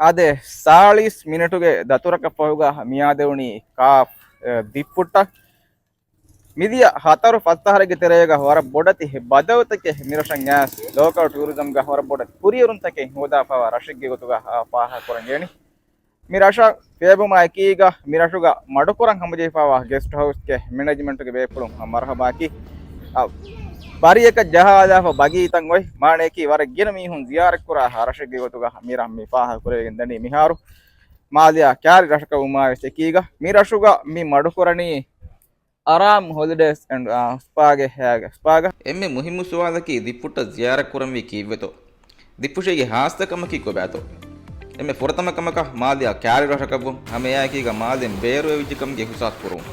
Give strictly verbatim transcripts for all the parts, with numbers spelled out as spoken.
އާދެ، ސާޅީސް މިނެޓުގެ ދަތުރަކަށް ފަހުގަ މިއާދެވުނީ ކާފް، އެ، ދިއްފުއްޓަށް. މިދިޔަ ހަތަރު ފަސް އަހަރެއްގެ ތެރޭގަ ވަރަށް ބޮޑެތި ބަދަލުތަކެއް މިރަށަށް އައިސް، ލޯކަލް ޓޫރިޒަމްގަ ވަރަށް ބޮޑެތި ކުރިއެރުންތަކެއް ހޯދާފައިވާ ރަށެއްގެ ގޮތުގަ، އާ، ފާހަގަކުރަން ޖެހެނީ. މި ރަށަށް ފޭބުމާ އެކީގަ މި ރަށުގަ މަޑުކުރަން ހަމަޖެހިފައިވާ ގެސްޓް ހައުސްގެ މެނޭޖްމަންޓުގެ ބޭފުޅުން މަރުހަބާކީ. އަ، ބަރީއަކަށް ޖަހާލާފަ ބަގީތައް އޮތް މާނަޔަކީ ވަރަށް ގިނަ މީހުން ޒިޔާރަތްކުރާ ރަށެއްގެ ގޮތުގަ މި ރަށް މި ފާހަގަކުރެވިގެން ދަނީ މިހާރު. މާލެއާ ކާރި ރަށަކަށް ވުމާވެސް އެކީގަ މި ރަށުގަ މި މަޑުކުރަނީ އަރާމް ހޮލިޑޭސް އެންޑް، އާ، ސްޕާގެ ހާގަ، ސްޕާގަ. އެންމެ މުހިއްމު ސުވާލަކީ ދިއްފުއްޓަށް ޒިޔާރަތް ކުރަންވީ ކީއްވެތޯ؟ ދިއްފުށީގެ ހާއްސަ ކަމަކީ ކޮބާތޯ؟ އެންމެ ފުރަތަމަ ކަމަކަށް މާލެއާ ކާރި ރަށަކަށްވުން، ހަމައެއާއެކީގަ މާލެން ބޭރުވެވިއްޖެކަމުގެ އިހުސާސް ކުރުން.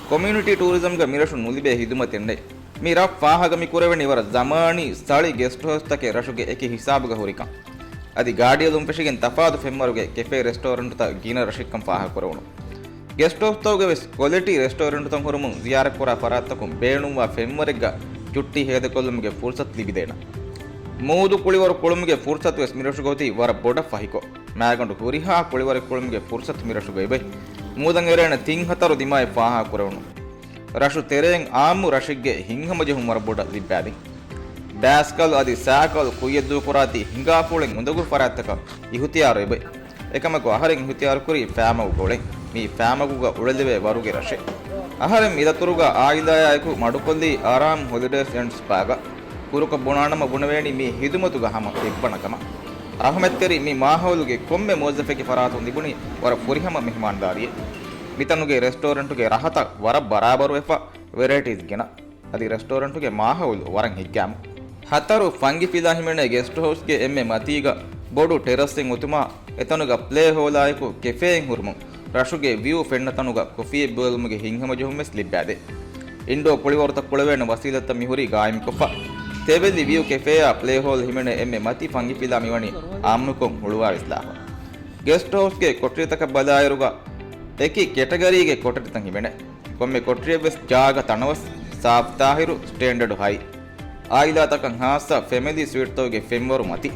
ކޮމިއުނިޓީ ޓޫރިޒަމްގަ މިރަށު ނުލިބޭ ހިދުމަތެއް ނެތް. މި ރަށް ފާހަގަ މި ކުރެވެނީ ވަރަށް ޒަމާނީ ސަޅި ގެސްޓް ހައުސްތަކެއް ރަށުގެ އެކި ހިސާބުގަ ހުރިކަން. އަދި ގާޑިއަލުން ފެށިގެން ތަފާތު ފެންވަރުގެ ކެފޭ ރެސްޓޯރެންޓުތައް ގިނަ ރަށެއްކަން ފާހަގަކުރެވުނު. ގެސްޓް ހައުސްތަކުގެ ވެސް ކޮލިޓީ ރެސްޓޯރެންޓުތައް ހުރުމުން ޒިޔާރަތްކުރާ ފަރާތްތަކުން ބޭނުންވާ ފެންވަރެއްގަ ޗުއްޓީ ހޭދަކޮށްލުމުގެ ފުރުސަތު ލިބިދޭނަން. މޫދު ކުޅިވަރު ކުޅުމުގެ ފުރުސަތު ވެސް މިރަށުގަ އޮތީ ވަރަށް ބޮޑަށް ފަހިކޮށް. މާގަނޑު ހުރިހާ ކުޅިވަރެއް ކުޅުމުގެ ފުރުސަތު މިރަށުގައި އޮތް. މޫދަށް އެރޭނެ ތިން ހަތަރު ދިމާއެއް ފާހަގަކުރެވުނު. ރަށު ތެރެއިން އާއްމު ރަށެއްގެ ހިތްހަމަޖެހުން ވަރަށް ބޮޑަށް ލިއްބާދިން. ބާސްކަލް އަދި ސާކަލް ކުއްޔަށްދޫކުރާތީ ހިނގާފުޅެއް އުނދަގޫ ފަރާތްތަކަށް އިހުތިޔާރު އެބައި. އެކަމަކު އަހަރެން އިހުތިޔާރުކުރީ ފާމަގު ގޮޅެއް. މީ ފާމަގުގަ އުޅެލެވޭ ވަރުގެ ރަށެއް. އަހަރެން މިދަތުރުގަ އާއިލާޔާއެކު މަޑުކޮށްލީ އާރާމް ހޮލިޑޭސް އެންޑް ސްޕާގަ. ކުރުކޮށް ބުނާނަމަ ބުނެވޭނީ މީ ހިދުމަތުގަ ހަމަ އެއްވަނަ ކަމަށް. ރަހުމަތްތެރި މި މާހައުލުގެ ކޮންމެ މުވައްޒަފެކޭ ފަރާތުން ލިބުނީ ވަރަށް ފުރިހަމަ މެހުމާންދާރީއެއް. މިތަނުގެ ރެސްޓޯރެންޓުގެ ރަހަތައް ވަރަށް ބަރާބަރުވެފަ، ވެރައިޓީސް ގިނަ. އަދި ރެސްޓޯރެންޓުގެ މާހައުލު ވަރަށް ހިތްގައިމު. ހަތަރު ފަންގިފިލާ ހިމެނޭ ގެސްޓް ހައުސްގެ އެންމެ މަތީގަ ބޮޑު ޓެރަސްއެއް އޮތުމާ، އެތަނުގަ ޕްލޭ ހޯލާއެކު ކެފޭއެއް ހުރުމުން، ރަށުގެ ވިއު ފެންނަ ތަނުގަ ކޮފީއެއް ބޯލުމުގެ ހިތްހަމަޖެހުން ވެސް ލިއްބާދޭ. އިންޑޯ ކުޅިވަރުތައް ކުޅެވޭނެ ވަސީލަތްތައް މިހުރީ ގާއިމްކޮށްފަ. ތެވެލި ވިއު ކެފޭއާ ޕްލޭ ހޯލް ހިމެނޭ އެންމެ މަތި ފަންގިފިލާ މިވަނީ އާއްމުކޮށް ހުޅުވާވެސްލާފަ. ގެސްޓް ހައުސްގެ ކޮޓަރިތަކަށް ބަލާއިރުގަ އެކި ކެޓަގަރީގެ ކޮޓަރިތައް ހިމެނޭ. ކޮންމެ ކޮޓަރިއެއްވެސް ޖާގަ ތަނަވަސް، ސާފުތާހިރު، ސްޓޭންޑަޑް ހައި. އާއިލާތަކަށް ހާއްސަ ފެމިލީ ސުއިޓްތަކުގެ ފެންވަރު މަތި.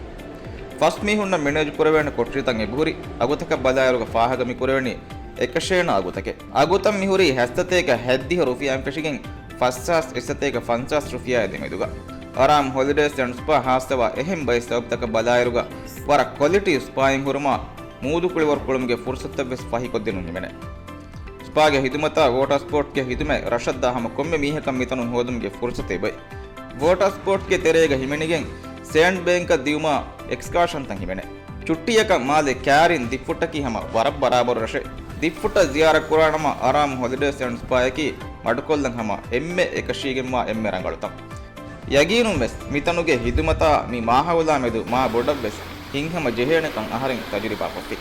ފަސް މީހުންނަށް މެނޭޖް ކުރެވޭނެ ކޮޓަރިތައް އެބަހުރި. އަގުތަކަށް ބަލާއިރުގަ ފާހަގަ މި ކުރެވެނީ އެކަށޭނަ އަގުތަކެއް. އަގުތައް މިހުރީ ހަތްސަތޭކަ ހަތްދިހަ ރުފިޔާއިން ފެށިގެން ފަސްހާސް އެއްސަތޭކަ ފަންސާސް ރުފިޔާއާ ދެމެދުގަ. އަރާމް ހޮލިޑޭސް އެންޑް ސްޕާ ހާއްސަވާ އެހެން ބައެއް ސަބަބުތަކަށް ބަލާއިރުގަ ވަރަށް ކޮލިޓީ ސްޕާއިން ހުރުމާ މޫދު ކުޅިވަރު ކުޅުމުގެ ފުރުސަތުތައް ވެސް ފަހިކޮށްދިނުން ހިމެނޭ. ސްޕާގެ ހިދުމަތާ ވޯޓަރ ސްޕޯޓްގެ ހިދުމަތް ރަށަށްދާ ހަމަ ކޮންމެ މީހަކަށް މިތަނުން ހޯދުމުގެ ފުރުސަތެއް އެބައި. ވޯޓަރ ސްޕޯޓްގެ ތެރޭގަ ހިމެނިގެން ސޭންޑް ބޭންކަށް ދިއުމާ އެކްސްކާޝަންތައް ހިމެނޭ. ޗުއްޓީއަކަށް މާލެ ކާރިން ދިއްފުއްޓަކީ ހަމަ ވަރަށް ބަރާބަރު ރަށެއް. ދިއްފުއްޓަށް ޒިޔާރަތް ކުރާނަމަ އަރާމް ހޮލިޑޭސް އެންޑް ސްޕާއަކީ މަޑުކޮށްލަން ހަމަ އެންމެ އެކަށީގެންވާ އެންމެ ރަނގަޅު ތަން. ޔަގީނުން ވެސް މިތަނުގެ ހިދުމަތާ މި މާހައުލާ މެދު މާ ބޮޑަށް ވެސް ހިތްހަމަ ޖެހޭނެކަން އަހަރެން ތަޖުރިބާކޮށްފި.